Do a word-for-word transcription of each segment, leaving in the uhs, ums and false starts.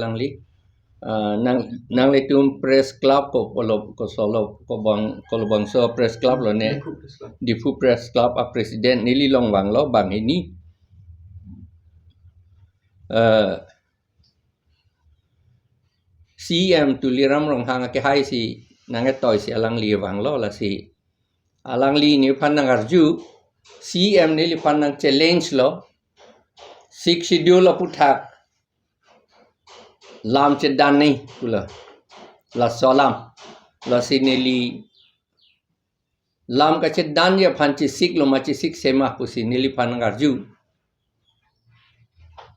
Alangli, ah, nang, nanglitum press club ko, kolo, ko solo, ko bang, ko labangso press club lo ne, Diphu Press Club. Diphu Press Club a president neli along vanglo bang hini. Eh, C E M Tuliram Ronghang akehai si nangketoi si alangli vanglo, lasi alangli neliphan nangarju, C E M neliphan nang challenge lo, Sixth Schedule aputhak lam chedan nangji pulo. Laso alam. Lasi neli lam kachedanje aphan chesiklo ma chesik sema pusi neliphan nangarju.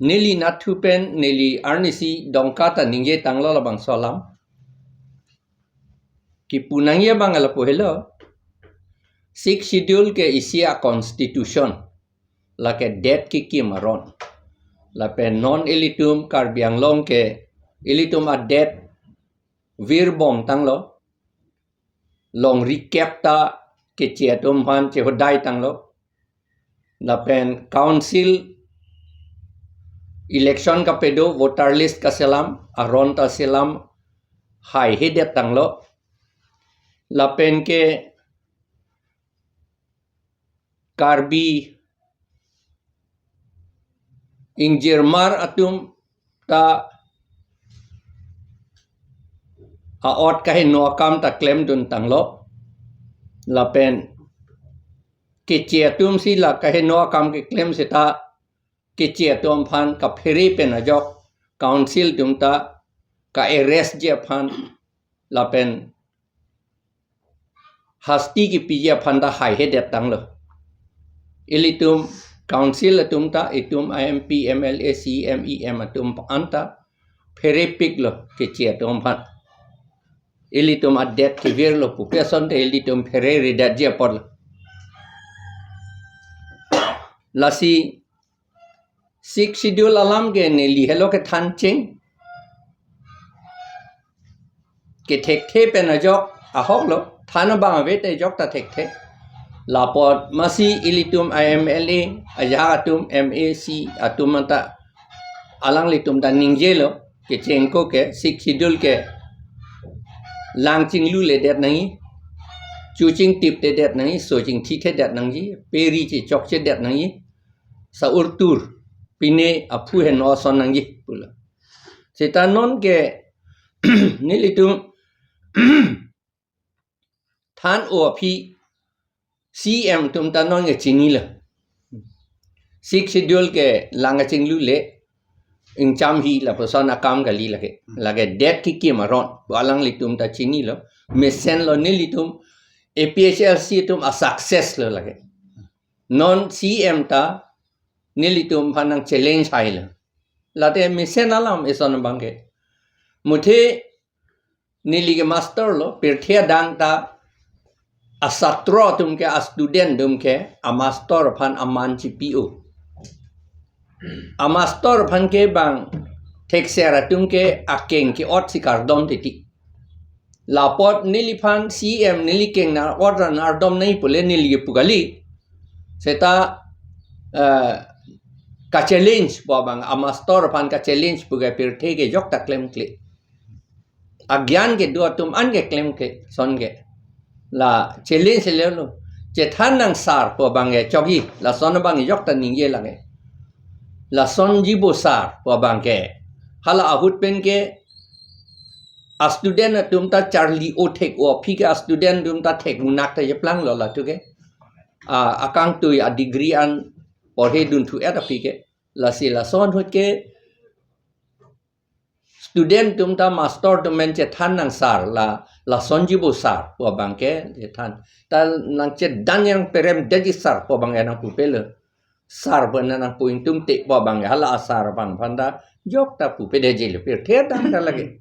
Neli nathu pen neli arnisi dongka ta ningje tanglo labangso alam. Kipu nangji abang lapu helo. Sixth Schedule ke isi a constitution. Lake det kekim aron. Lapen non ilitum Karbi Anglong ke ilitum adet virbom tanglo. Longri kep ta keche atum aphan chehodai tanglo. Lapen council election kapedo, voter list kaselam, aron ta selam, haihedet tanglo. Lapen ke Karbi ingjirmar atum ta a-ot kaheno akam ta klemdun tanglo. Lapen keche atum si la kaheno akam keklem seta keche atum aphan kaphere pen ajok council atum ta ka-arrest ji aphan lapen hasti kipiji aphan ta haihedet tanglo. Ilitum council atum ta itum M P, M L A, C E M, E M atum anta pherepiklo keche atum aphan. Ilitum adet kevirlo pupe asonte ilitum phereredetji apotlo. Lasi Sixth Schedule alam ke neli helo kethan cheng. Kethekthe pen ajok ahoklo, than abang ave te ajok ta thekthe. Lapot masi ilitum M L A, ajahak atum, M A C atum anta alanglitum ta ningjelo, kecheng ako ke Sixth Schedule ke lang chinglule det nangji, chu chingtip te det nangji, so chingthi te det nangji, peri chechok che det nangji, sa-urtur, pine aphu heno ason nangji pulo. Seta non ke nelitum than-o aphi C E M atum ta non ke chinilo. Sixth Schedule ke lang kachinglule, ingcham hi lapuson akam kali lake. Lake det kekim aron, pu alanglitum ta chinilo. Mesenlo nelitum A P H L C atum a-success lo lake. Non C E M ta nelitum aphan nang challenge hailo. Late mesen alam eson abang ke. Muthe neli ke master lo, pirthe adang ta asatro atum ke, a-student atum ke, a-master aphan aman chipi-o. A-master aphan ke bang thekser atum ke akeng ke-ot si kardom titi. Lapot neliphan C E M neli keng na-ot ra nang ardom nangji pule neli kepu kali. Seta, eh, ka-challenge pu abang, a-master aphan ka-challenge pu ke pirthe ke ajok ta klemkle. Agyan kedo atum an ke klemkle, son ke. La challenge lelo. Chethan nang sir pu abang ke chokji, lason abang ajok ta ningje lake. Lasonji bo sir pu abang ke. Hala ahut pen ke a-student atum ta charli-o thek-o aphi ke a-student atum ta thek munak ta jeplanglo latum ke. A, akangtui a-degree an porhe dunthu-et aphi ke. Lasi lason ahut ke student atum ta master atum pen chethan nang sir la, lasonji bo sir pu abang ke chethan. Ta nang chedan yang perem detji sir pu abang ke nang pupelo. Sir pu nang nangpu ingtum te pu abang ke hala a-sir abang aphan ta ajok ta pupedetji lo, pirthe adang ta lake.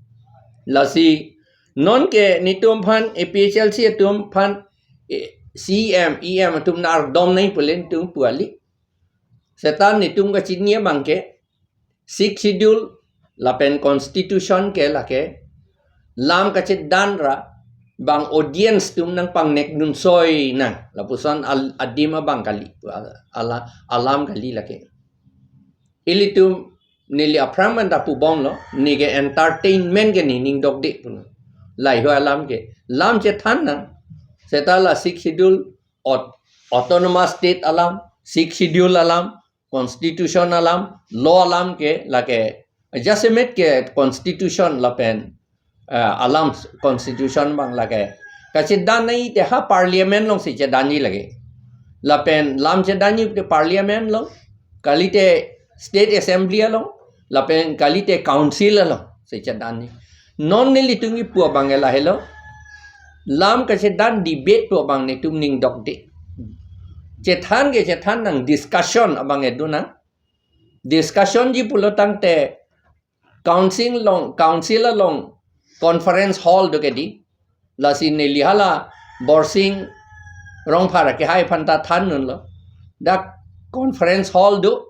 Lasi non ke netum aphan A P H L C atum aphan, eh, C E M, E M atum nang ardom nangji pule netum pu kali. Seta netum kachini abang ke Sixth Schedule lapen Constitution ke lake lam kachedan ra bang audience atum nang pangnek nunsoi nang lapuson al-, adim abang kali, ala, alam kali lake. Ilitum neli aphrang man ta pubomlo, neke entertainment ke ne ning dokde pulo. Lahei alam ke. Lam chethan nang. Seta la Sixth Schedule, aut-, autonomous state alam, Sixth Schedule alam, constitution alam, law alam ke, lake, jasemet ke constitution lapen, eh, alam constitution abang lake. Kachedan nangji te ha parliament alongsi chedanji lake. Lapen lam chedanji te parliament along, kalite state assembly along, lapen kalite council alongsi chedanji. Non nelitum kipu abang ke lahelo. Lam kachedan debate pu abang netum ning dokde. Chethan ke chethan nang, discussion abang ke do nang. Discussion ji pulo tangte council along, council along conference hall do ke di. Lasi neli hala Borsing Rongphar akehai aphan ta than dunlo. Dak conference hall do.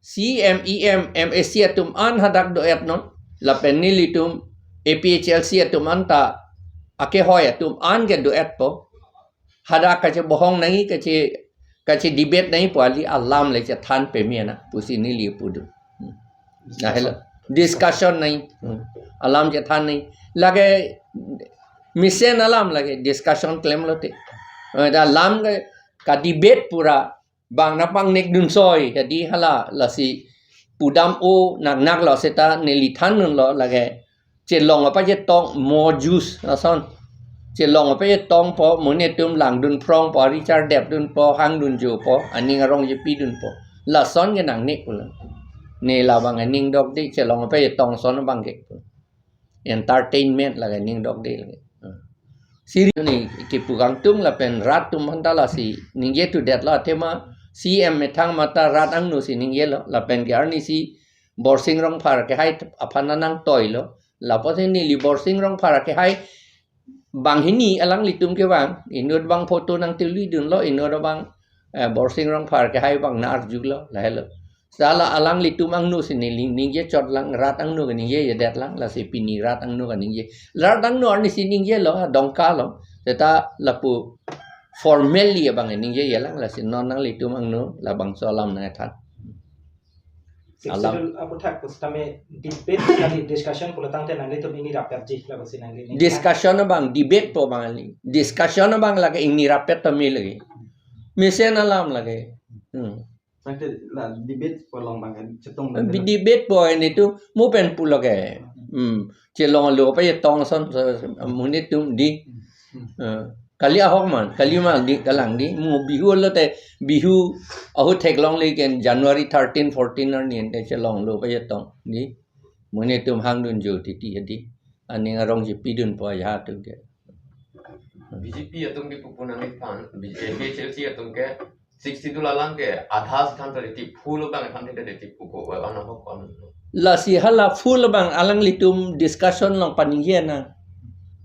C M, E M, M A C atum an hadak do-et non. Lapen nelitum A P H L C atum an ta akehoi atum an ke do-etpo. Hadak kachebohong nangji, kache, kachedebate nangji pu kali, alam le chethan peme nang pusi neli pudu. Hmm. Lahelo. Discussion nangji. Hmm. Alam chethan nangji. Lake mesen alam lake discussion klemlote. Eh, dak lam ke kadebate pura bang nangpangnek dun soi, jadi hala lasi pudam o nang naklo seta neli than dunlo lake. Chelong apa chetong mo juice lason. Chelong apa chetongpo, mo netum langdun phrongpo, richar dep dunpo, hang dunjopo, aning arong chepi dunpo. Lason ke nangne pulo. Ne labang aning dokde, chelong apa chetong ason abang ke. Entertainment lake ning dokde lake. Hmm. Siri ne kipu kangtung lapen rat atum aphan ta lasi ningje tudetlo, athema C M methang mata rat angno si ningjelo, lapen ke arnisi Borsing Rongphar akehai aphan nangtoilo. Lapusi neli Borsing Rongphar akehai banghini alanglitum kevang, inut abang photo nangtuli dunlo, inut abang, eh, Borsing Rongphar akehai abang nang-arjulo, lahelo. Seta la alanglitum angno si neli ningje chot lang, rat angno kaningjejedet lang, lasi pini rat angno kaningje. Rat angno arnisi ningjelo, Dongka along. Seta lapu formally abang ningjeje lang, lasi non nanglitum angno labangso alam nangthan. Sixth Alam. Schedule aputhak pusitame debate kali, discussion pulo tangte nanglitum ingni rapetji lapusi nangli ning. Discussion abang, debate pu abang kali. Discussion abang lake ingni rapet tame lake. Mesen alam lake. Hmm. Tangte la debate pu along abang chetong Bi-, debate pu netum mo pen pulo ke. Hmm. Chelonglo apa chetong ason, so, mo netum di. Hmm. Eh, kali ahok man, kali mang di, kalang di. Mo Bihu lote, Bihu ahut theklongle ke January thirteen, fourteen arni ante chelonglo apa chetong di. Mo netum hang dunjo titi di. Aning arong chepi dunpo ajahak atum ke. B J P atum ke pupu nangphan, B J P, A P H L C atum ke Sixth Schedule alam ke adha si than tadi, full abang than tadi, pupu abang ahok kon. Lasi hala full abang alanglitum discussion along paningje nang.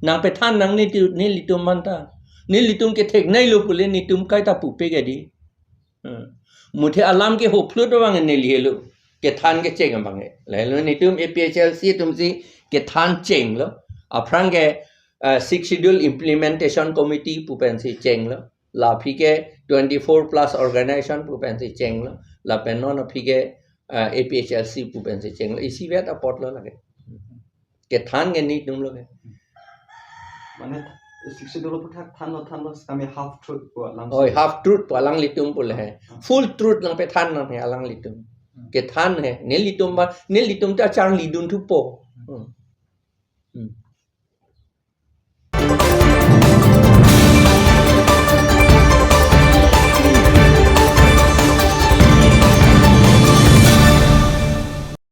Nangpethan nang nelitum, nelitum aphan ta. Nelitum ketheknei lo pule netum kaita pupe ke di. Hmm. Muthe alam ke hoplut abang neli helo. Kethan kecheng abang ke. Lahelo netum A P H L C atum si kethan chenglo. Aphrang ke, eh, Sixth Schedule Implementation Committee pu pensi chenglo. La aphi ke twenty-four plus organization pu pensi chenglo. Lapen non aphi ke, eh, A P H L C pu pensi chenglo. Isivet apotlo lake. Kethan ke netum lo ke. Mane, Sixth Schedule aputhak thanlo, thanlo, kami half truth pu alam. Oh, half truth pu alanglitum pule he. Full truth nangpethan nang he alanglitum. Kethan he, nelitum ba, nelitum ta charli dun thupo. Hmm. Hmm.